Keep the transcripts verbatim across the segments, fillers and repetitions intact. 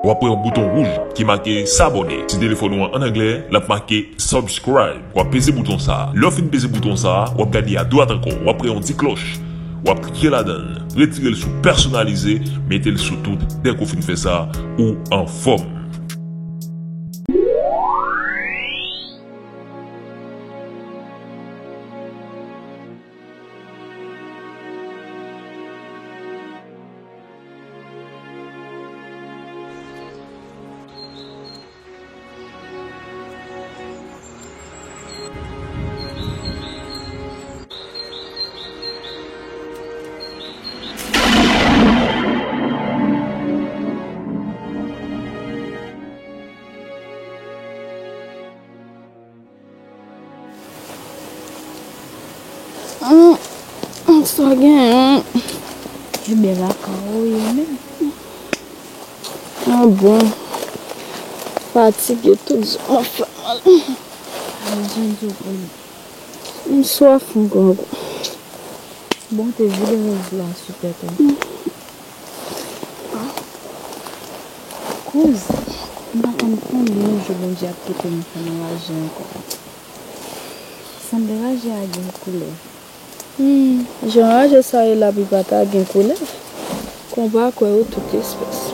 W ap wè yon bouton wouj ki make s'abonner. Si telefòn ou an ann anglè, l ap make subscribe. W ap peze bouton sa a. Lè w fin peze bouton sa a, w ap gade adwat ankò. W ap wè yon ti klòch. W ap klike ladan l. Retire l sou pèsonalize, mete l sou tout. Dèk ou fin fè sa, ou anfòm. Hum, sa gen. Ebyen, lakay ou ye menm. Ah bon. Fatige, tout zo mwen fè mal. Mwen jan di w pou li. M swaf, m grangou. Bon, te vide rèv la sou tèt ou. Kouz, m pa konn konbyen jou Bondye ap kite m fè m anraje ankò. Sanble raje a gen koulè. Hmm, jan raje sa ye la, li pa ta gen koulè. Konba kwè yo tout espès.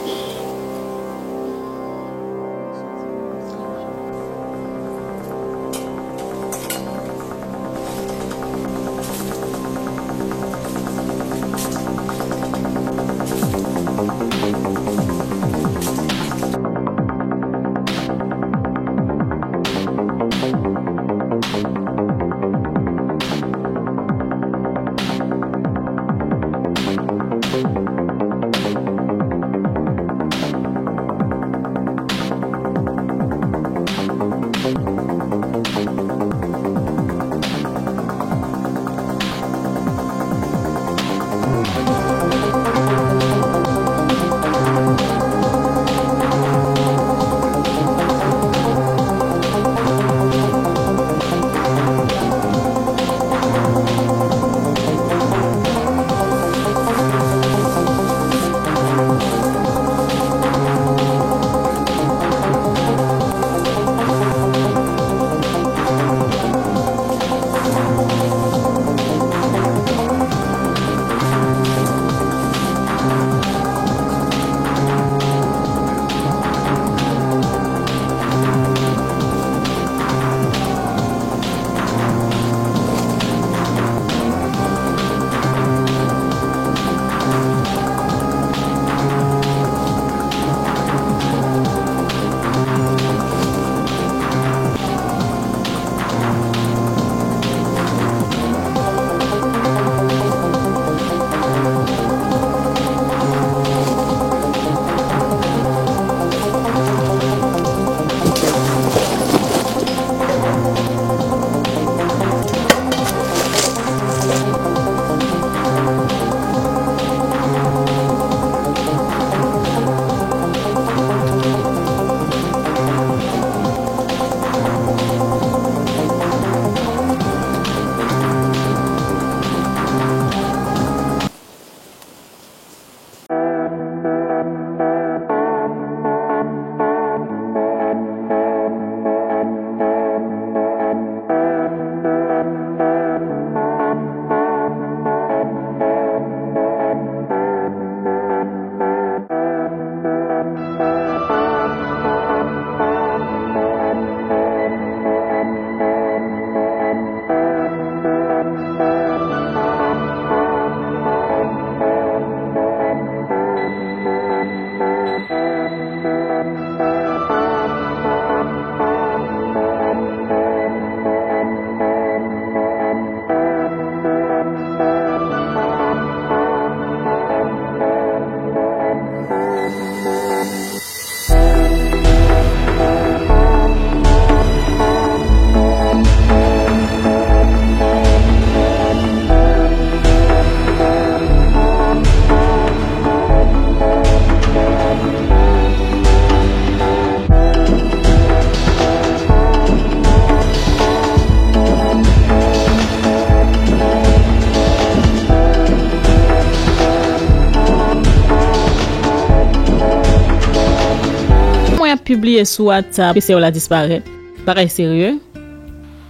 pibliye sou WhatsApp ke sè w la disparèt. Bagay serye?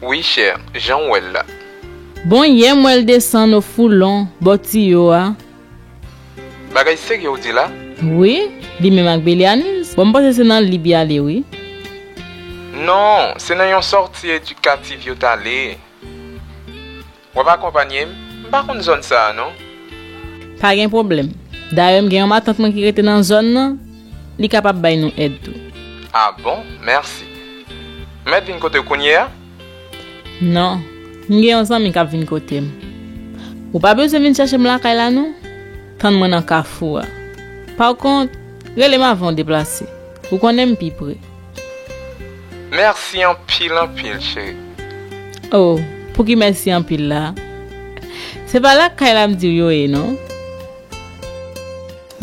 Wi, chè, jan w wè l la. Bon, yè m wè l desann o foulon, bò tiyo a. Bagay serye w di la? Wi, li menm ak Belianiz. Bon, m panse se nan lib y ale, wi. Non, se nan yon sòti edikatif yo t ale. W ap akonpanye m? M pa konn zòn sa a, non. Pa gen pwoblèm. Dayè, m gen yon matant mwen ki rete nan zòn nan. Li kapab bay nou èd tou. A bon? Mèsi. M mèt vin kote w kounye a? Non. M gen yon zanmi k ap vin kote m. Ou pa bezwen vin chèche m lakay la, non. Tann mwen nan kafou a. Pa kont, rele m avan w deplase. Ou konnen m pi pre. Mèsi anpil, anpil, cheri. Oh, pouki mèsi anpil la? Se pa lakay la m di w yo ye, non.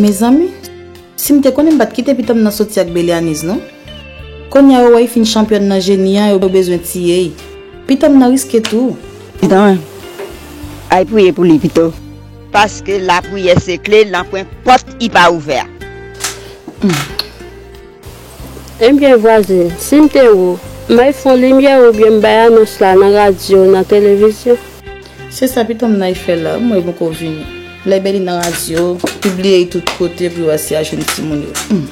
Mezanmi, si m te konnen m pa t kite pitit m nan soti ak Belianiz, non. Kounye a yo wè y fin chanpyòn nan jeni an, yo bezwen tiye y. Pitit m nan riske tou. Pitit mwen, al priye pou li pito. Paske lapriyè se kle, nanpwen pòt li pa ouvè a. Ebyen vwazen, si m te ou, m ay fè yon limyè oubyen m bay anons la nan radyo, nan televizyon? Se sa pitit m nan ay fè la, m wè poko vini. Lè bèl li nan radyo, pibliye l tout kote pou yo wè si y a jwenn timoun yo. Hmm.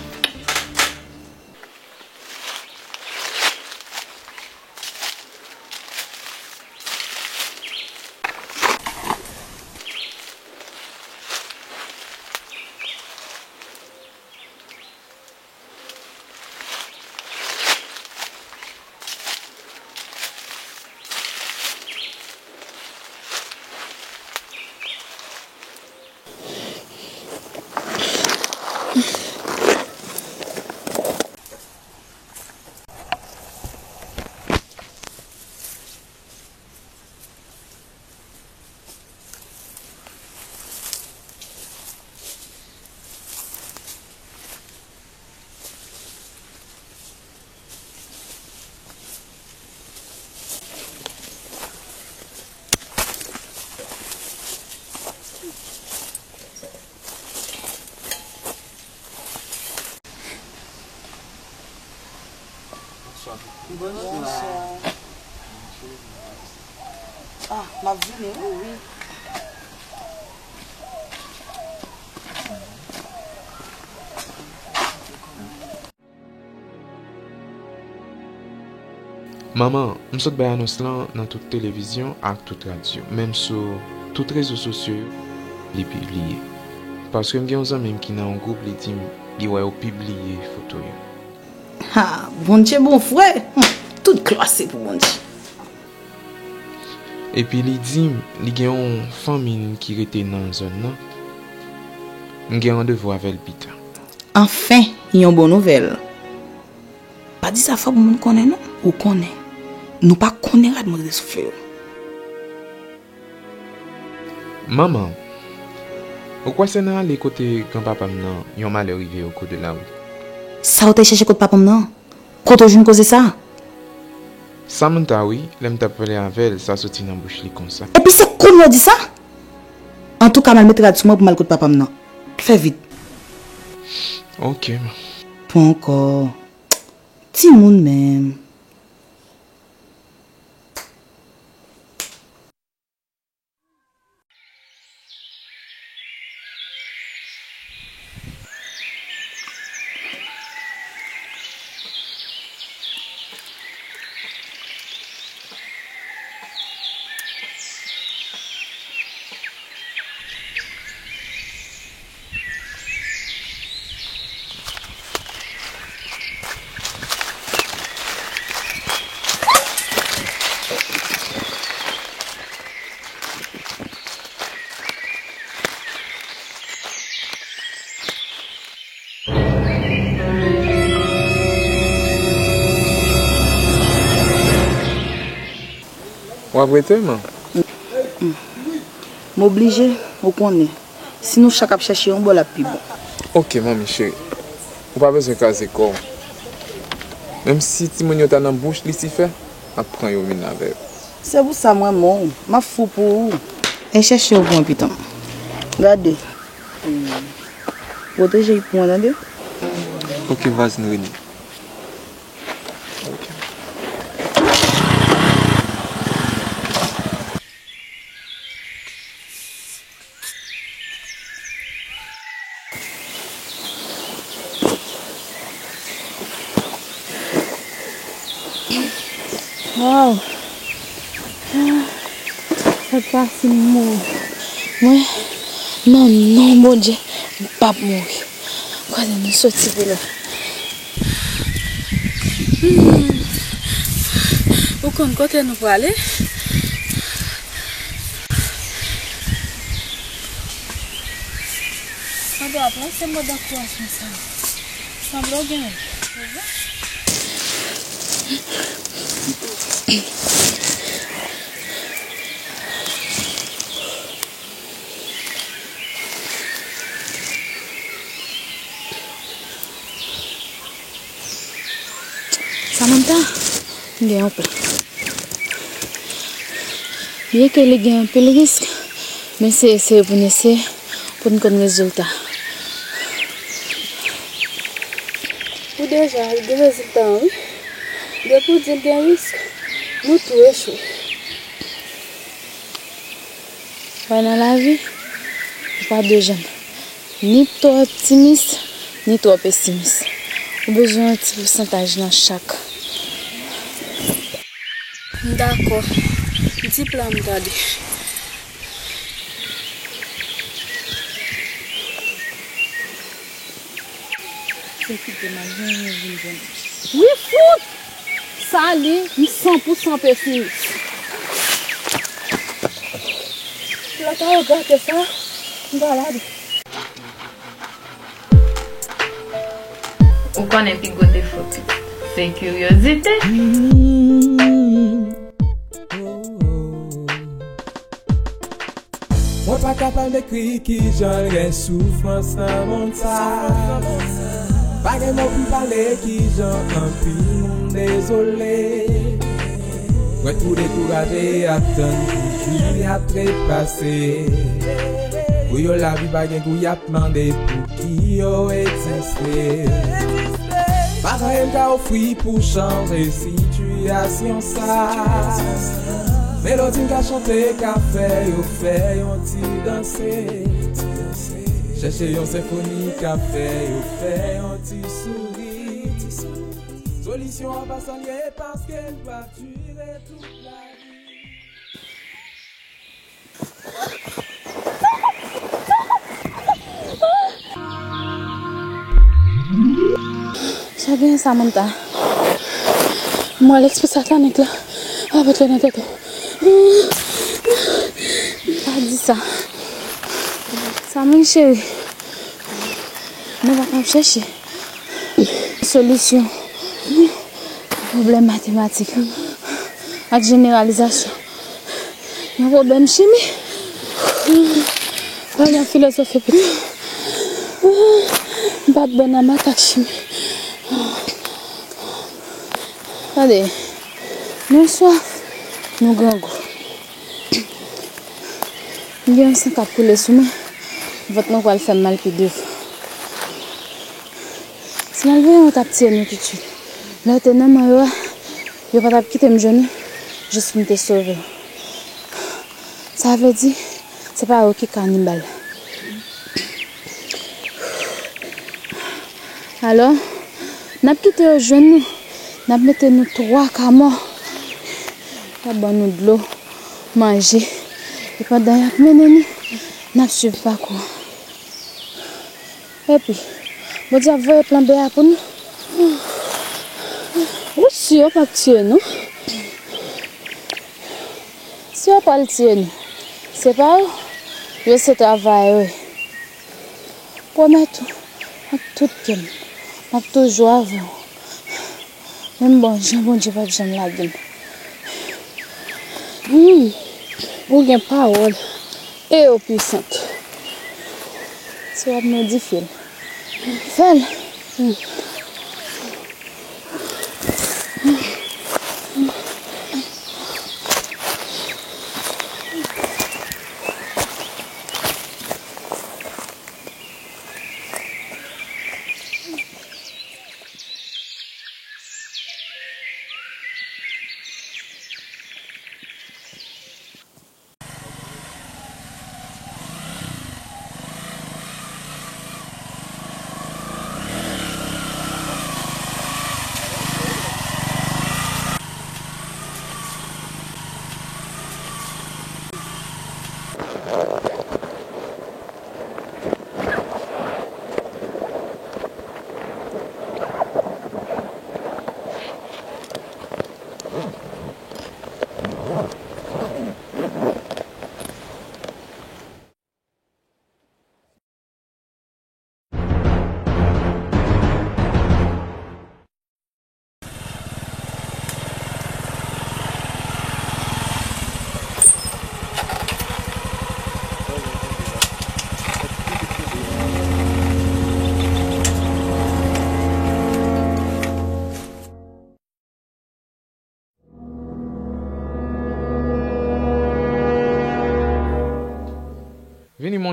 Bonswa. Ah, m ap vini, wi. Manman, m sot bay anons lan nan tout televizyon ak tout radyo, menm sou tout rezo sosyo yo, li pibliye. Paske m gen yon zanmi m ki nan yon gwoup, li di m li wè yo pibliye foto yo. Ha, Bondye bon vre! Hum, tout glwa se pou Bondye. Epi li di m li gen yon fanmi l ki rete nan zòn nan. M gen randevou avè l pita. Anfen, yon bon nouvèl. Pa di sa fò pou moun konnen non. Ou konnen. Nou pa konnen rad moun rete soufle yo. Manman, ou kwè se nan ale kote granpapa m nan yon malè rive yo kou de la wout? Sa w te chèche kot papa m nan? Kote w jwenn koze sa? Samantha wi, lè m t ap pale avè l, sa soti nan bouch li konsa. Epi se kounye a w di sa? Antouka, m al mete rad sou mwen pou m al kot papa m nan. Fè vit. Ok, ma. Pran ankò. Timoun menm. W ap rete, man? M oblije, ou konnen. Si nou chak ap chèche yon bò, l ap pi bon. Ok, manmi cheri. Ou pa bezwen kraze kò w. Menm si timoun yo ta nan bouch Lisifè, m ap pran yo vin avè yo. Se pou sa m renmen w. M ap fou pou ou. E chèche yo pou mwen, pitit m. Gade. Pwoteje l pou mwen, tande? Ok, vwazin Rene. Waw. Fòt pase m mouri. Mwen, nan non Bondye, m p ap mouri. Gade nou soti de la. Hmm. Ou konn kote nou prale? Mwen dwe ap lanse mo dankourajman sa yo. Sanble w gen yon. Samantha, m gen yon plan. Byenke li gen anpil risk, men se eseye pou n eseye pou n konn rezilta. Ou deja gen rezilta an, wi. Depi w di l gen risk, nou tou echwe. Wè, nan lavi, ou pa dwe janm ni twò optimis, ni twò pesimis. Ou bezwen yon ti pousantaj nan chak. M dakò. Di plan m tande. Se kite m al jwenn yon vin jwenn. Wi, fout! Sa li, m san pou san pesimis. Lè ta yo gate sa, m pa lage. Ou konnen pi gwo defo pitit, se kiryozite. Mwen pa kapab dekri kijan l gen soufrans nan mond sa. Pa gen mo pou pale kijan anpil moun dezole. Mwen tou dekouraje, y ap tann pou jou y ap trepase. Pou yo lavi pa gen gou, y ap mande pouki yo egziste. Pa gen anyen m ka ofri pou chanje sitiyasyon sa. Melodi m ka chante ka fè yo fè yon ti danse. Chèche yon senfoni ka fè yo fè yon ti souri. Solisyon an pa sa l ye paske l pa dire tout lavi. Sa gen Samantha. Mwen, lespri satanik la ap antre nan tèt ou. Pa di sa. Sa, mon cheri. Nou pa ka ap chèche solisyon pwoblèm matematik ak jeneralizasyon. Yon pwoblèm chimi. Pale an filozofi pito. M pa t bon nan math ak chimi. Tande, nou swaf, nou grangou. M gen yon san k ap koule sou mwen, vant mwen pral fè m mal pi devan. Si malveyan yo t ap tiye nou toutswit, lè w te nan men yo a, yo pa t ap kite m jwenn ou jis pou m te sove w. Sa vle di, se pa yo ki kanibal. Alò, n ap kite yo jwenn nou, n ap mete nou twa ka mò, y ap ban nou dlo, manje, e pandan y ap mennen nou, n ap swiv pakou an. Epi, Bondye ap voye plan B a pou nou. Ou si yo p ap tiye nou? Si yo pral tiye nou, se pa yo, yo se travayè yo ye. Pwomèt ou, ak tout kè m, m ap toujou avè w. Menm bon jan Bondye p ap janm lage m. Hmm, ou gen pawòl e ou pwisant. Si w ap modifye l, fè l. Hmm.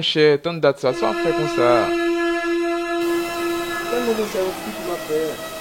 Monchè, tann dat sa, sa w ap fè konsa? Tann non monchè, yon fouti m ap fè.